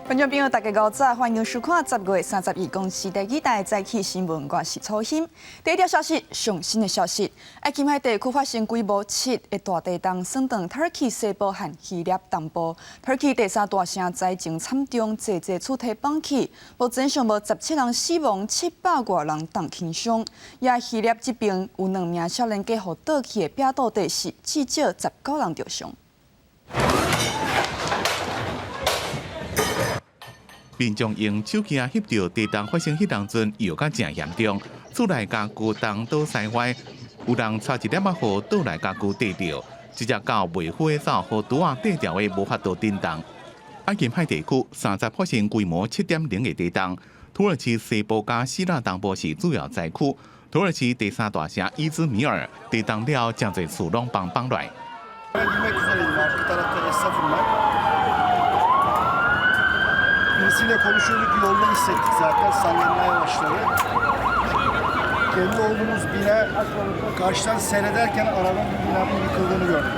觀眾朋友，大家午早，歡迎收看10月31公視第二台早起新聞，我是楚欣。第一條消息，上新的消息，愛琴海地區發生規模7的大地動，損斷土耳其西部和希臘東部。土耳其第三大城災情慘重，濟濟厝堤崩去，目前上無17人死亡，700外人重輕傷。也希臘這邊有兩名少年家予倒去的壁倒地死，至少19人著傷。民眾用手機仔翕著地動發生彼當陣，搖甲誠嚴重，厝內家具東倒西歪，有人插一粒仔予倒來家具綴著，這隻狗袂赴走，予拄仔綴著的無法度振動。愛琴海地區30發生規模7.0的地動，土耳其西部佮希臘東部是主要災區。土耳其第三大城伊茲米爾地動了，誠濟厝攏崩崩來。 Birisiyle konuşuyorduk, yolda hissettik zaten sallanmaya başladı. Kendi olduğumuz bina karşıdan seyrederken arabanın binanın yıkıldığını gördük.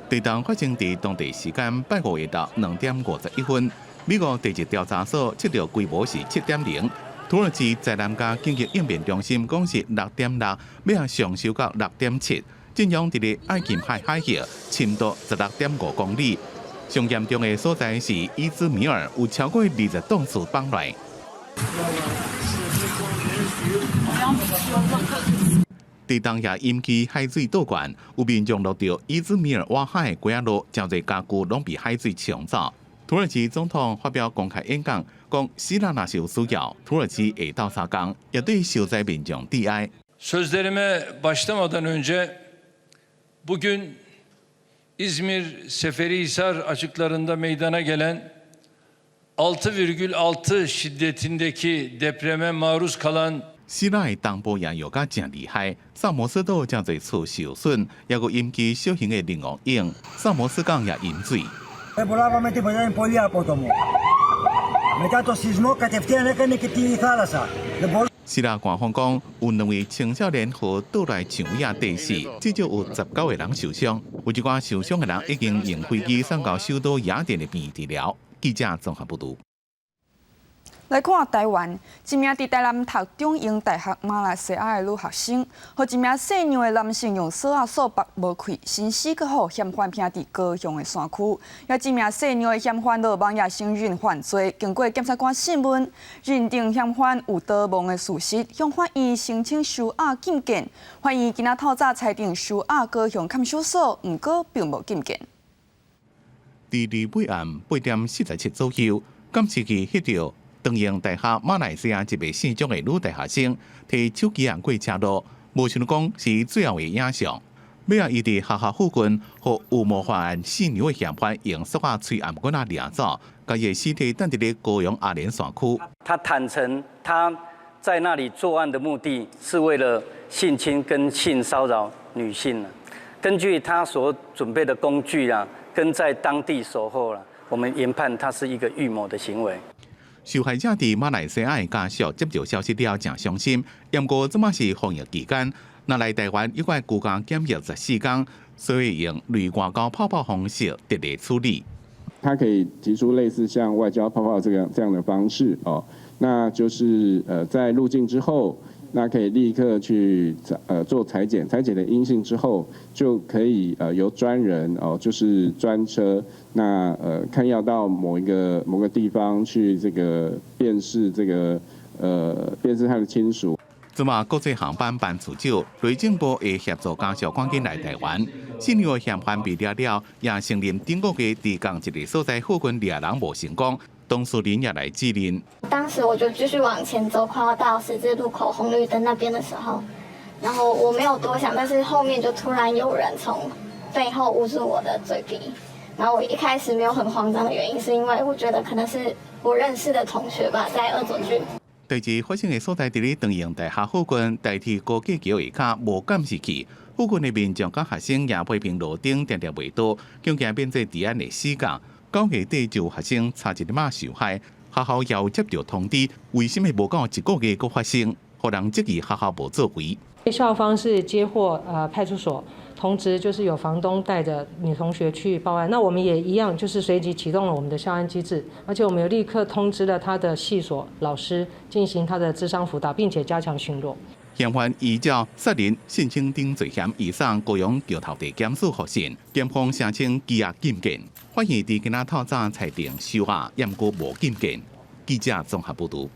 地動發生佇當地時間拜五下晝2點51分，美國地質調查所測著規模是7.0，土耳其災難佮緊急應變中心講是6.6，欲上修到6.7，震央佇咧愛琴海海域，深度16.5公里。上嚴重的所在是伊茲米爾，有超過20棟厝崩來。地動也引起海水倒灌，有民眾落著伊茲米爾外海的街仔路，誠濟家具攏被海水沖走。土耳其總統發表公開演講，講希臘若是有需要，土耳其會鬥相共，也對受災民眾致哀。 Sözlerime başlamadan önce bugün İzmir Seferihisar açıklarında meydana gelen 6,6 şiddetindeki depreme maruz kalan 希臘的東部也搖甲誠厲害，薩摩斯島誠濟厝受損，猶閣引起小型的磷黃湧，薩摩斯港也淹水。 Δεν προλάβαμε τίποτα, ήταν πολύ απότομο. Μετά το σεισμό κατευθείαν έκανε και τη θάλασσα. Δεν μπορούσαμε 希臘官方講，有兩位青少年予倒來樹尾仔綴死，至少有19個人受傷。有一寡受傷的人已經用飛機送到首都雅典的病院治療。記者綜合報導。來看台灣，一名佇台南讀中英大學馬來西亞的女學生，予一名姓楊的男性用索仔索縛無氣，身死閣予嫌犯拚佇高雄的山區。也這名姓楊的嫌犯落網也承認犯罪，經過檢察官訊問，認定嫌犯有倒亡的事實，向法院申請收押禁見。法院今仔透早裁定收押高雄看守所，毋過並無禁見。佇禮拜暗8點47左右，監視器翕著長榮大學馬來西亞一個姓張的女大學生，提手機仔過車路，無想講是最後的影像。尾仔伊佇學校附近，予預謀犯案姓楊的嫌犯用索仔催頷棍仔掠走，共伊的屍體擲佇咧高雄阿蓮山區。他坦承他在那裡作案的目的是為了性侵跟性騷擾女性。根據他所準備的工具啊，跟在當地守候了，我們研判他是一個預謀的行為。受害者佇馬來西亞的家屬接到消息了，誠傷心。毋過這馬是防疫期間，若來台灣猶閣居家檢疫14天，所以用類外交泡泡方式特別處理。他可以提出類似像外交泡泡這個這樣的方式哦，那就是在入境之後，那可以立刻去做採檢，採檢的陰性之後，就可以由專人哦，就是專車，那看要到某一個某個地方去這個辨識這個辨識他的親屬。這馬國際航班班次少，內政部會協助家屬趕緊來台灣。姓楊的嫌犯被抓了，也承認頂個月佇仝一个所在附近掠人無成功，當事人也來指認。當時我就繼續往前走，快要到十字路口紅綠燈那邊的時候，然後我沒有多想，但是後面就突然有人從背後捂住我的嘴鼻，然後我一開始沒有很慌張的原因，是因為我覺得可能是我認識的同學吧，在惡作劇。代誌發生的所在佇咧長榮大學附近，台鐵高架橋下跤無監視器，附近的民眾佮學生也批評路燈定定袂到，恐驚變做治安的死角。9月底就有學生差一點仔受害，學校也有接到通知，為什麼無到一個月閣發生？予人質疑學校無作為。校方是接獲派出所通知，就是有房東帶著女同學去報案。那我們也一樣，就是隨即啟動了我們的校安機制，而且我們有立刻通知了他的系所老師進行他的諮商輔導，並且加強巡邏。嫌犯依照殺人、性侵等罪嫌，移送高雄橋頭地檢署複審，檢方聲稱羈押禁見，法院佇今仔透早裁定收押，毋過無禁見。記者綜合報導。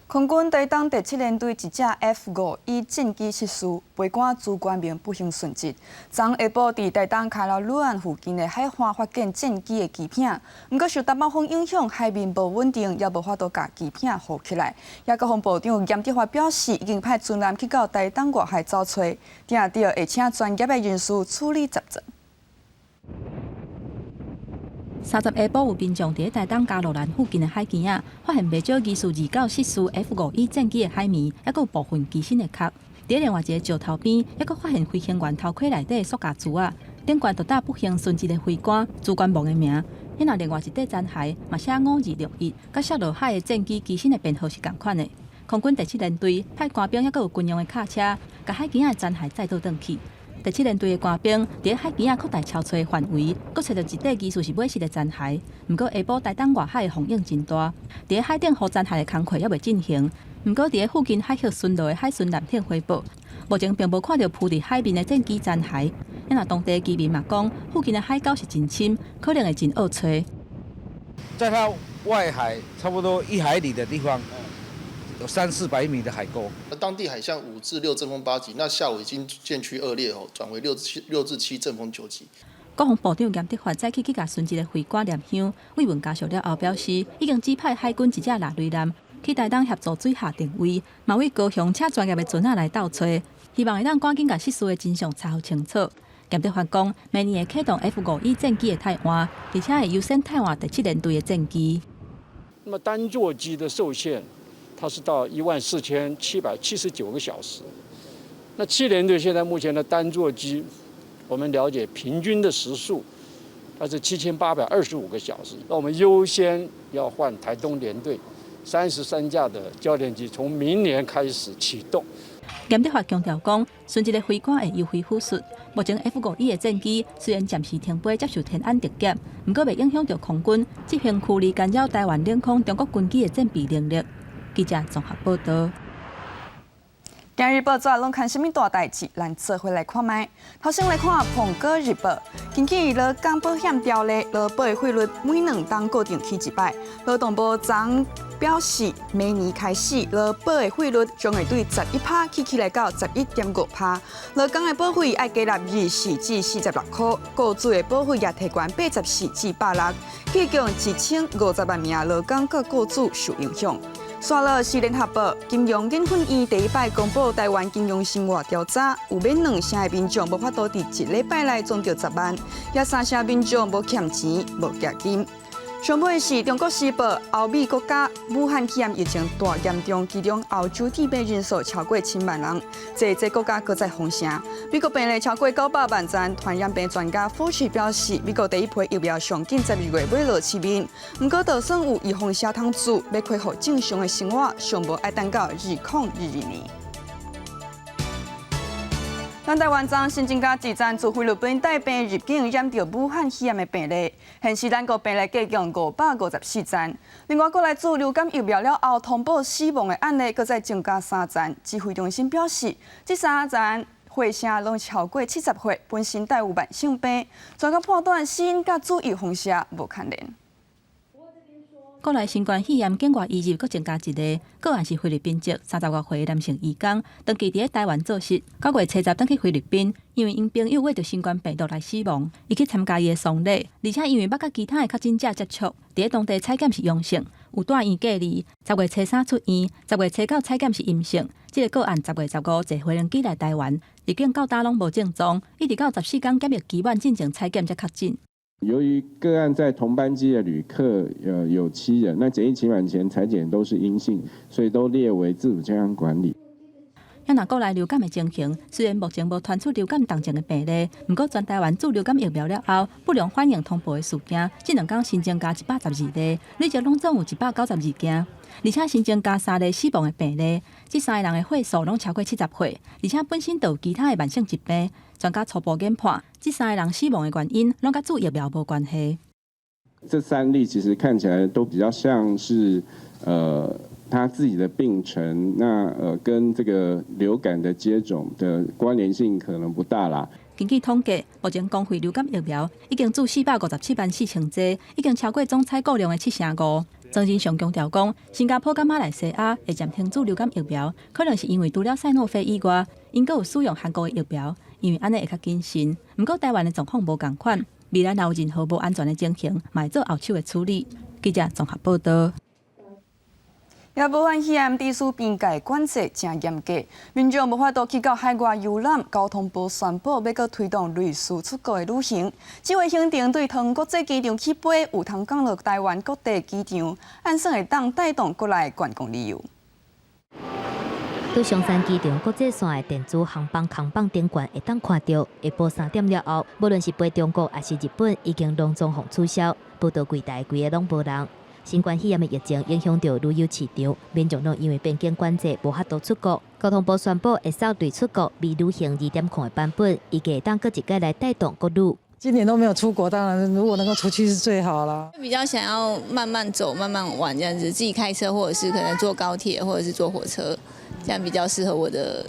空軍台東第七聯隊一隻 F-5E 戰機失事，飛官朱冠明不幸殉職。昨下晡佇台東卡拉魯岸附近的海岸發現戰機的機坪，毋過受東北風影響，海面無穩定，猶無法度共機坪浮起來。也國防部長嚴德發表示，已經派船艦去到台東外海找揣，定著會請專業的人士處理雜症。三十下晡有民眾佇台東嘉路蘭附近的海墘仔，發現袂少疑似二九失事 F-5E 戰機的海綿，猶閣有部分機身的殼。佇另外一个石頭邊，猶閣發現飛行員頭盔內底的塑膠珠仔，頂懸就搭不幸殉職的飛官朱冠望的名。彼若另外一塊殘骸嘛寫5261，佮摔落海的戰機機身的編號是仝款的。空軍第七聯隊派官兵，猶閣有軍用的卡車，共海墘仔的殘骸載倒轉去。第七聯隊的官兵佇海墘仔擴大搜揣範圍，閣揣著一塊疑似是尾翼的殘骸。毋過下晡台東外海的風湧真大，佇海頂予殘骸的工課猶未進行。毋過佇附近海域巡邏的海巡艦艇回報，目前並無看著浮佇海面的戰機殘骸。若當地居民嘛講，附近的海溝是真深，可能會真惡揣。在它外海差不多1海里的地方，有三四百米的海溝。當地海象5至6陣風8級，那下午已經漸趨惡劣哦，轉為6至7陣風9級。國防部長嚴德發早起去共殉職的飛官念香，慰問家屬了後表示，已經指派海軍一隻獵雷艦去台東協助水下定位，嘛為高雄請專業的船仔來鬥揣，希望會當趕緊共失事的真相查清楚。嚴德發講，明年會啟動 F-5E 戰機的汰換，而且會優先汰換第七聯隊的戰機。那麼單座機的壽限，它是到14,779個小時。那七聯隊現在目前的單座機，我們了解平均的時數，它是7825個小時。那我們優先要換台東聯隊33架的教練機，從明年開始啟動。嚴德發強調講，殉職的飛官會優先撫恤。目前 F-5E 的戰機雖然暫時停飛接受天安特檢，毋過袂影響著空軍執行驅離干擾臺灣領空中國軍機的戰備能力。記者綜合報導。今日報紙攏看啥物大代誌？咱做伙來看覓。頭先來看《蘋果日報》，根據勞工保險條例，勞保的費率每2冬固定起一擺。勞動部昨表示，明年開始勞保的費率將會對11趴起起來到11.5趴。勞工的保費愛加納24至46塊，雇主的保費也提懸84至160，計共1050萬名勞工佮雇主受影響。紲落是聯合報，金融研訓院第一擺公布臺灣金融生活調查，有免兩成的民眾無法度佇一禮拜內存著10萬，也三成民眾無欠錢、無夾金。上尾是中國時報，歐美國家武漢肺炎疫情大嚴重，其中歐洲致病人數超過千萬人，濟濟國家閣再封城。美國病例超過900萬人，傳染病專家福奇表示，美國第一批疫苗上緊12月尾落市面，毋過就算有預防射通注，欲恢復正常的生活，上無愛等到2022年。咱臺灣昨新增加一例自菲律賓帶病入境染著武漢肺炎的病例，顯示咱國病例計共554例。另外，閣來注流感疫苗了後通報死亡的案例，閣再增加三例。指揮中心表示，這三例歲數攏超過70歲，本身帶有慢性病，專家判斷死因佮注預防射無關聯。國內新冠肺炎境外移入閣增加一例，個案是菲律賓籍30外歲的男性移工，長期佇咧臺灣做事，9月初十轉去菲律賓，因為𪜶朋友穢著新冠病毒來死亡，伊去參加伊的喪禮，而且因為捌佮其他的確診者接觸，佇咧當地採檢是陽性，有蹛院隔離，10月初三出院，10月初九採檢是陰性。這个個案10月15坐飛機來臺灣，入境到今攏無症狀，一直到14天檢疫期滿進前採檢才確診。由於個案在同班機的旅客，有7人，那檢疫期滿前採檢都是陰性，所以都列為自主健康管理。啊若國內流感的情形，雖然目前無傳出流感重症的病例，毋過全台灣注流感疫苗了後，不良反應通報的事件，這兩工新增加112例，累計攏總有192件，而且新增加三例死亡的病例。這三個人的歲數攏超過70歲，而且本身就有其他的慢性疾病。專家初步研判，這三個人死亡的原因攏佮注疫苗無關係。這三例其實看起來都比較像是，他自己的病程，那跟這個流感的接種的關聯性可能不大啦。根據統計，目前公費流感疫苗已經注457萬4千劑，已經超過總採購量的7成5。莊人祥強調講，新加坡佮馬來西亞會暫停注流感疫苗，可能是因為除了賽諾菲以外，𪜶閣有使用韓國的疫苗，因為按呢會較謹慎。毋過台灣的狀況無仝款，未來若有任何無安全的情形，嘛會做後手的處理。記者綜合報道。也武漢肺炎地區邊界管制誠嚴格，民眾無法度去到海外遊覽。交通部宣布欲閣推動類似出國的旅行，這回行程對桃園國際機場起飛，有通降落台灣各地機場，按算會當帶動國內觀光旅遊。對松山機場國際線的電子航班空板頂懸會當看著，下晡3點了後，無論是飛中國抑是日本，已經攏總予取消，報到櫃台規个攏無人。新冠肺炎的疫情影響著旅遊市場，民眾攏因為邊境管制無法度出國。交通部宣布會使對出國微旅行2.0的版本，預計會當閣一擺來帶動國旅。今年都沒有出國，當然如果能夠出去是最好啦。比較想要慢慢走、慢慢玩這樣子，自己開車或者是可能坐高鐵或者是坐火車，這樣比較適合我的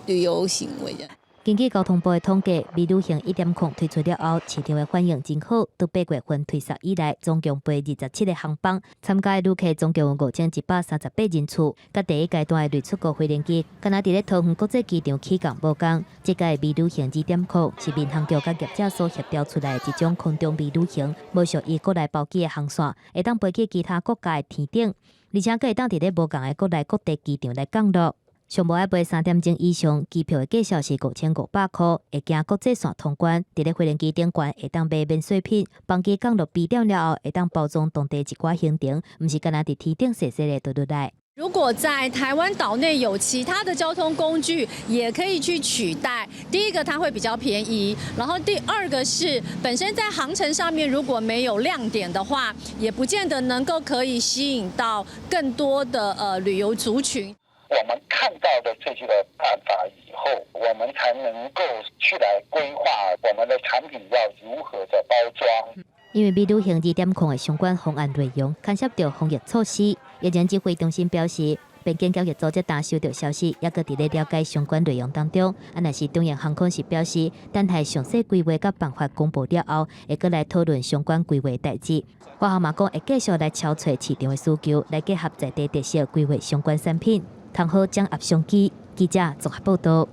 旅遊行為。這樣。根據交通部的統計，微旅行1.0推出了後，市場的反應真好。自8月份推出以來，總共飛27個航班，參加的旅客總共有5138人次。佮第一階段的類出國飛行機，敢若佇咧桃園國際機場起降無仝。這屆微旅行2.0是民航局佮業者所協調出來的一種空中微旅行，無屬於國內包機的航線，會當飛去其他國家的天頂，而且閣會當佇咧無仝的國內各地機場來降落。上無愛飛3點鐘以上，機票的價數是5500箍，會經國際線通關。佇咧飛行機頂懸會當買免稅品，班機降落 B 點了後，會當包裝當地一寡行程，毋是干焦佇天頂踅踅咧就落來。如果在台灣島內有其他的交通工具，也可以去取代。第一個，它會比較便宜；然後第二個是本身在航程上面如果沒有亮點的話，也不見得能夠可以吸引到更多的旅遊族群。我們看到的這些的辦法以後，我們才能夠去來規劃我們的產品要如何的包裝。因為微旅行2.0的相關方案內容牽涉著防疫措施，疫情指揮中心表示，邊境檢疫組織當收著消息，猶閣佇咧了解相關內容當中。啊，若是長榮航空是表示，等待詳細規劃佮辦法公布了後，會閣來討論相關規劃代誌。華航嘛講會繼續來敲揣市場的需求，來結合在地特色規劃相關產品。通好掌握商機，記者綜合報道。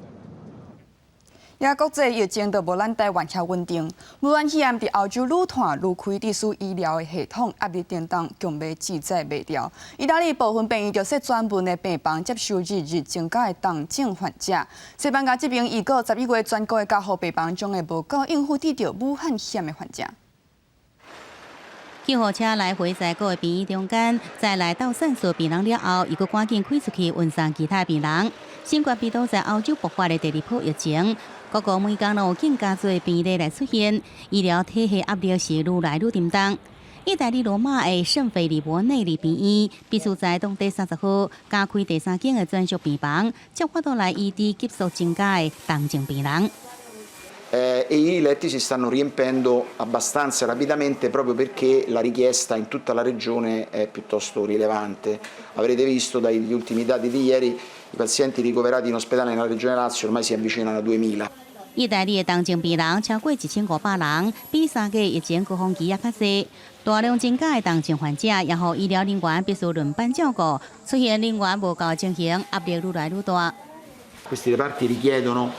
也國際疫情都無咱台灣遐穩定。武漢肺炎佇歐洲愈傳愈開，致使醫療的系統壓力沉重，強欲自在袂牢。意大利部分病院就設專門的病房接受日日增加的重症患者。西班牙這邊預告11月全國的加護病房將會無夠應付得著武漢肺炎的患者。救護車來回在各個病院中間，載來鬥散數病人了後，又閣趕緊開出去運送其他病人。新冠病毒在歐洲爆發的第二波疫情，各國每工攏有更加濟病例來出現，醫療體系壓力是愈來愈沉重。意大利羅馬的聖費利伯內利病院，必須在當地30號加開第三間的專屬病房，才有法度來醫治急速增加的重症病人。 E i letti si stanno riempendo abbastanza rapidamente proprio perché la richiesta in tutta la regione è piuttosto rilevante. Avrete visto dagli ultimi dati di ieri i pazienti ricoverati in ospedale nella regione Lazio ormai si avvicinano a 2000. 意大利的重症病人超過1500人，比3月疫情高峰期猶較濟。大量增加的重症患者，也予醫療人員必須輪班照顧，出現人員無夠情形，壓力愈來愈大。 Questi reparti richiedono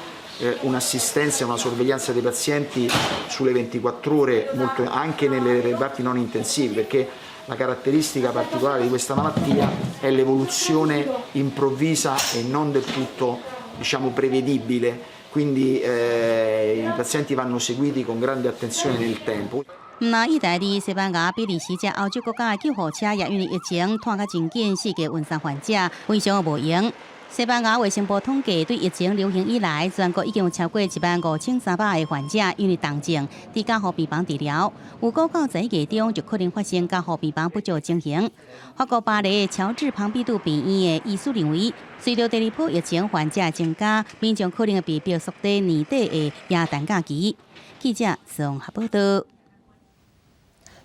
un'assistenza e una sorveglianza dei pazienti sulle 24 ore, molto, anche nelle reparti non intensivi, perché la caratteristica particolare di questa malattia è l'evoluzione improvvisa e non del tutto, diciamo, prevedibile. Quindi i pazienti vanno seguiti con grande attenzione nel tempo. 毋但意大利、西班牙、比利時這歐洲國家的救護車也因為疫情拖較真緊，四界運送患者，非常的無閒。西班牙衛生部統計，對疫情流行以來，全國已經有超過1萬5300個患者因為重症佇加護病房治療。有估到11月中就可能發生加護病房不足情形。法國巴黎喬治龐畢度病院的醫師認為，隨著第二波疫情患者增加，民眾可能會被迫縮短年底的耶誕假期。記者綜合報道。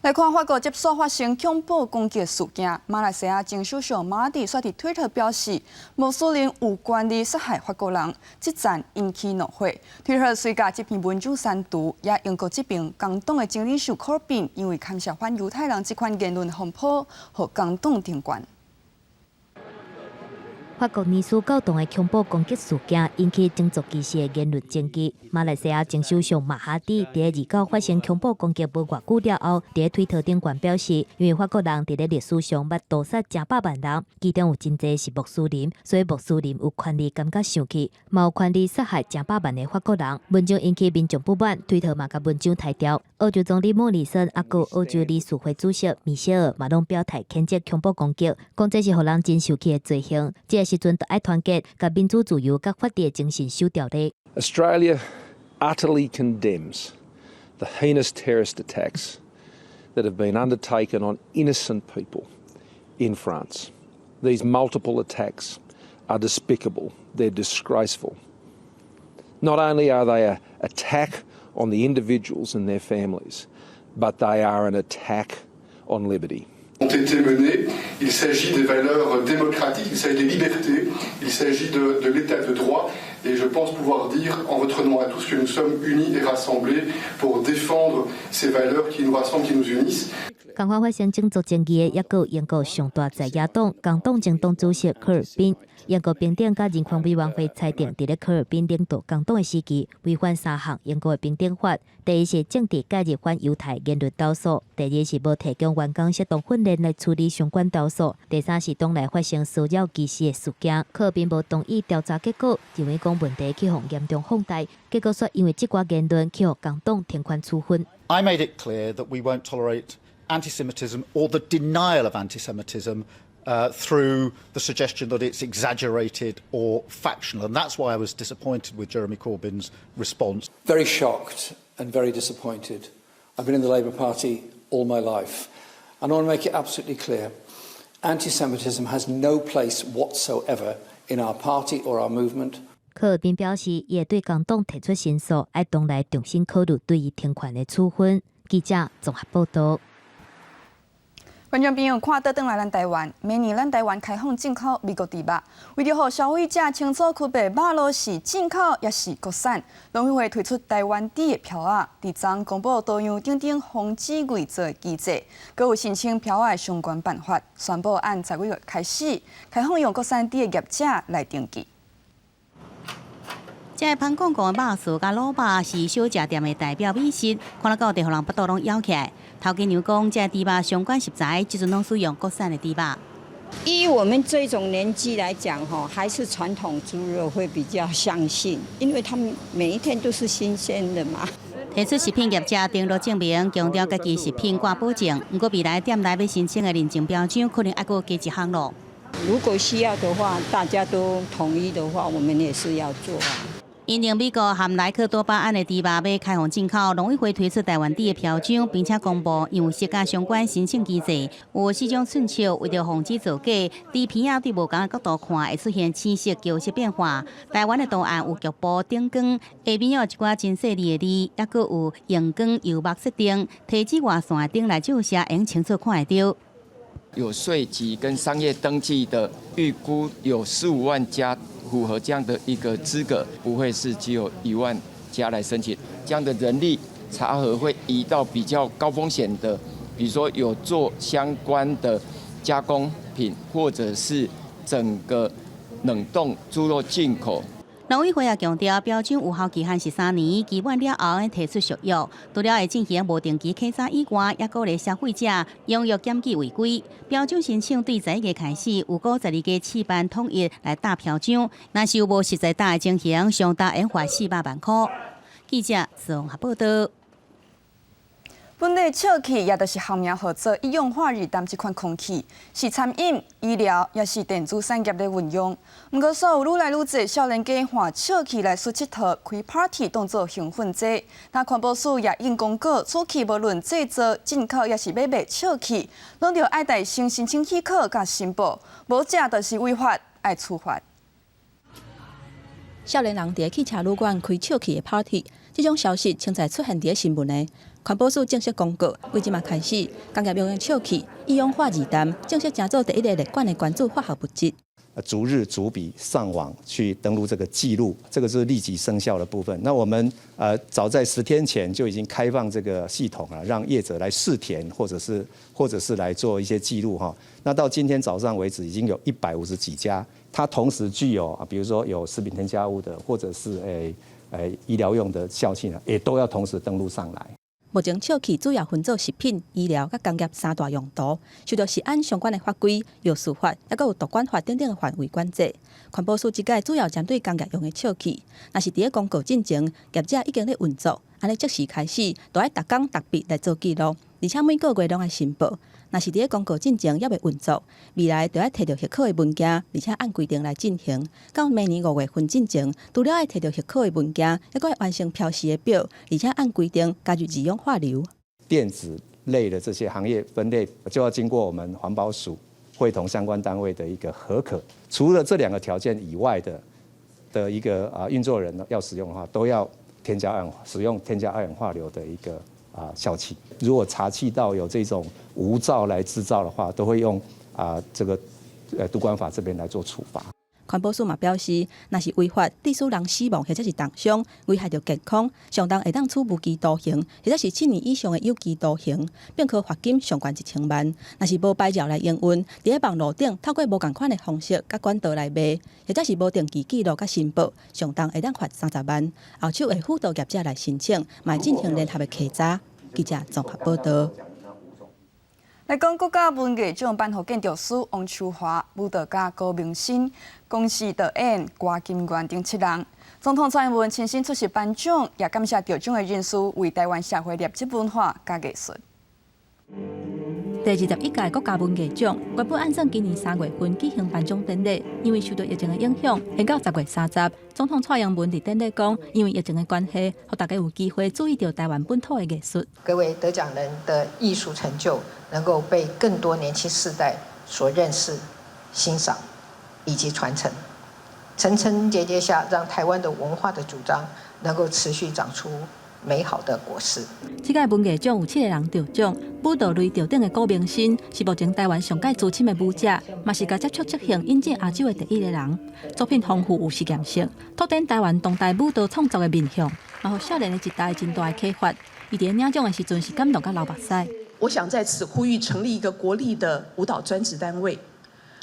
來看法國接續發生恐怖攻擊事件，馬來西亞前首相馬哈迪煞佇推特表示，穆斯林有權利殺害法國人，這戰引起怒火。推特隨共這篇文章刪除，也英國這爿工黨的前領袖科賓因為牽涉反猶太人這款言論風波，予工黨停權。法國尼斯教堂的恐怖攻擊事件引起種族歧視的言論爭議。馬來西亞前首相馬哈迪佇二九發生恐怖攻擊無偌久了後，佇推特頂懸表示，因為法國人佇咧歷史上捌屠殺成百萬人，其中有真濟是穆斯林，所以穆斯林有權利感覺生氣，嘛有權利殺害成百萬的法國人。文章引起民眾不滿，推特嘛共文章刣掉。澳洲總理莫里森啊，閣澳洲理事會主席米歇爾嘛攏表態譴責恐怖攻擊，講這是予人真受氣的罪行。這個時陣著愛團結，共民主自由佮法治的精神守牢咧。 Australia utterly condemns the heinous terrorist attacks that have been undertaken on innocent people in France. These multiple attacks are despicable. They're disgraceful. Not only are they an attack on the individuals and their families, but they are an attack on liberty. Ont été menées. Il s'agit des valeurs démocratiques, il s'agit des libertés, il s'agit de l'état de droit. Et je pense pouvoir dire en votre nom à tous que nous sommes unis et rassemblés pour défendre ces valeurs qui nous rassemblent, qui nous unissent. 仝款發生種族爭議的，抑閣有英國上大在野黨工黨前黨主席科爾賓。英國平等佮人權委員會裁定，佇咧科爾賓領導工黨的時期，違反三項英國的平等法。第一是政治介入反猶太言論投訴；第二是無提供員工適當訓練來處理相關投訴；第三是黨內發生騷擾歧視的事件。科爾賓無同意調查結果，認為講問題去予嚴重放大，結果煞因為這寡言論去予工黨停權處分。 I made it clear that we won't tolerate anti-Semitism or the denial of anti-Semitism through the suggestion that it's exaggerated or factional. And that's why I was disappointed with Jeremy Corbyn's response. Very shocked and very disappointed. I've been in the Labour Party all my life. And I want to make it absolutely clear anti-Semitism has no place whatsoever in our party or our movement. 科爾賓表示，伊會對工黨提出申訴，愛黨內重新考慮對伊停權的處分。記者綜合報道。觀眾朋友看倒轉來咱台灣，明年咱台灣開放進口美國豬肉，為著予消費者清楚區別肉鱸是進口抑是國產，農委會推出台灣豬的標仔，佇昨公布多樣等等防止偽造的機制，閣有申請標仔的相關辦法，宣布按11月開始開放用國產豬的業者來登記。這个香港的肉臊佮滷肉是小食店的代表美食，看了到地予人腹肚攏枵起來。頭家娘講，這個豬肉相關食材，這陣攏使用國產的豬肉。以我們這種年紀來講，吼，還是傳統豬肉會比較相信，因為他們每一天都是新鮮的嘛。提出食品業者登錄證明，強調家己食品掛保證。毋過未來店內欲申請的認證標準，可能猶閣加一項囉。如果需要的話，大家都統一的話，我們也是要做啊。因應美國含萊克多巴胺的豬肉欲開放進口，農委會推出台灣豬的標章，並且公布樣式佮相關申請機制。有四種寸尺，為著防止造假，豬皮仔對無仝的角度看，會出現淺色、膠色變化。台灣的圖案有局部頂光，下面有一寡真細膩的字，抑閣有熒光油墨設定，提紫外線的燈來照射，會清楚看會著。有稅籍跟商業登記的，預估有15萬家符合這樣的一個資格，不會是只有1萬家來申請。這樣的人力查核會移到比較高風險的，比如說有做相關的加工品，或者是整個冷凍豬肉進口。農委會也強調，標準有效期限是3年，期滿了後會提出續約。除了會進行無定期檢查以外，也鼓勵消費者踴躍檢舉違規。標準申請對11月開始，有五十二家試辦統一來打標章，若是有無實際打的情形，上大會罰400萬箍。記者綜合報道。本地笑氣，也就是學名號做一氧化二氮這款空氣，是餐飲、醫療，抑是電子產業咧運用。毋過，所有愈來愈濟少年家換笑氣來出𨑨迌、開 party 當做興奮劑。那環保署也應公告，此氣無論製造、進口，抑是買賣笑氣，攏著愛代先申請許可佮申報，無者就是違法，愛處罰。少年人佇汽車旅館開笑氣的 party，這種消息凊彩出現佇新聞的。環保署正式公告，對這馬開始，工業用的笑氣一氧化二氮正式成做第一个列管的關注化學物質。逐日逐筆上網去登錄這個記錄，這個是立即生效的部分。那我們早在10天前就已經開放這個系統了，讓業者來試填，或者是來做一些記錄哈。那到今天早上為止，已經有150幾家，它同時具有啊，比如說有食品添加物的，或者是誒醫療用的笑氣呢，也都要同時登錄上來。目前笑氣主要分做食品、醫療佮工業三大用途，受著食安相關的法規、藥事法，抑閣有毒管法等等的範圍管制。環保署這擺主要針對工業用的笑氣，若是佇咧公告進前，業者已經咧運作，按呢即時開始，就愛逐工逐筆來做記錄，而且每個月攏愛申報。若是佇咧公告進前猶未運作，未來就愛提著許可的文件，而且按規定來進行。到明年5月份進前，除了愛提著許可的文件，抑閣愛完成標示的表，而且按規定加入二氧化硫。電子類的這些行業分類，就要經過我們環保署會同相關單位的一個核可。除了這兩個條件以外的一個啊運作人呢，要使用的話，都要添加二使用添加二氧化硫的一個啊笑氣。如果查緝到有這種無照來製造的話，都會用啊這個毒管法這邊來做處罰。環保署嘛表示，若是違法，致使人死亡或者是重傷，危害著健康，上重會當處無期徒刑，或者是7年以上的有期徒刑，並科罰金上懸1000萬。若是無牌照來營運，佇咧網路頂透過無仝款的方式佮管道來賣，或者是無定期記錄佮申報，上重會當罰30萬。後續會輔導業者來申請，嘛會進行聯合的稽查。記者綜合報道。來講國家文藝獎頒予建築師王秋華、舞蹈家高銘心、公視導演郭金元等七人。總統蔡英文親身出席頒獎，也感謝得獎的人士為台灣社會累積文化佮藝術。第21屆國家文藝獎原本按算今年3月份舉行頒獎典禮，因為受到疫情的影響，延到10月30。總統蔡英文佇典禮講，因為疫情的關係，予大家有機會注意著台灣本土的藝術。各位得獎人的藝術成就，能夠被更多年輕世代所認識、欣賞以及傳承，層層疊疊下，讓台灣的文化的主張能夠持續長出美好的果實。這屆文藝獎有七個人得獎，舞蹈類得獎的高銘心是目前台灣上蓋資深的舞者，嘛是共接觸即興引進亞洲的第一個人。作品豐富有實驗性，拓展台灣當代舞蹈創作的面向，嘛予少年的一代真大的啟發。伊佇領獎的時陣是感動甲流目屎。我想在此呼籲成立一個國立的舞蹈專職單位，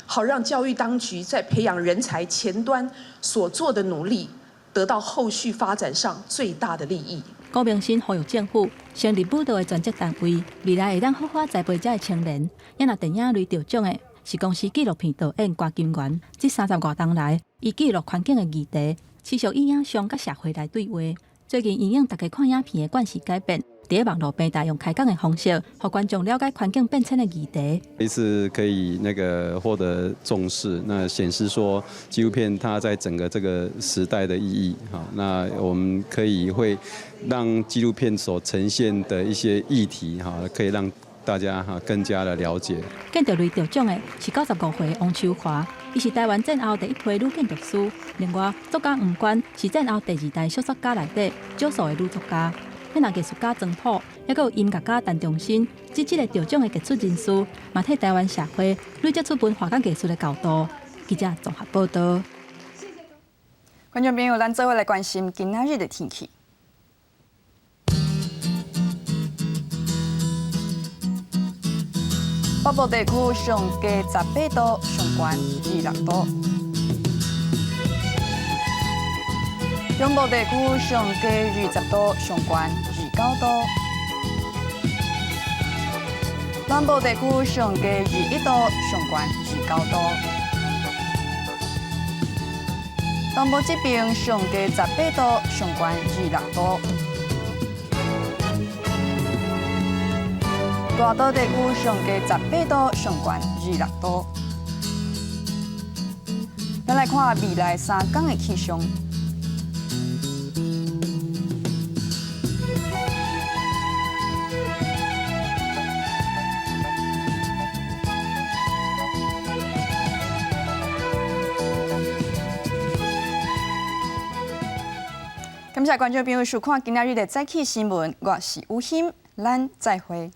好讓教育當局在培養人才前端所做的努力，得到後續發展上最大的利益。高銘心呼籲政府成立舞蹈的專職單位，未來會當好好栽培遮的青年。也若電影類得獎的是公視紀錄片導演郭金元，這30外冬來，伊記錄環境的議題，持續以影像佮社會來對話。最近因應大家看影片的慣勢改變，佇咧網路平台用開講的方式，予觀眾了解環境變遷的議題。這次可以那個獲得重視，那顯示說紀錄片它在整個這個時代的意義。哈，那我們可以會讓紀錄片所呈現的一些議題，哈，可以讓大家哈更加的了解。建築類得獎的是95歲王秋華，伊是台灣戰後第一批女建築師。另外，作家黃關是戰後第二代小說家內底少數的女作家。那藝術家曾樸，抑閣有音樂家陳忠新，這幾个得獎的傑出人士，嘛替台灣社會累積出文化佮藝術的高度。記者綜合報道。觀眾朋友，咱做伙來關心今仔日的天氣。北部地區上低18度，上懸26度。中部地區上低20度，上懸29度。南部地區上低21度，上懸29度。東部這邊上低18度，上懸26度。大島地區上低18度，上懸26度。咱來看未來3工的氣象。感謝觀眾朋友收看今仔日的早起新聞，我是吳欣，咱再會。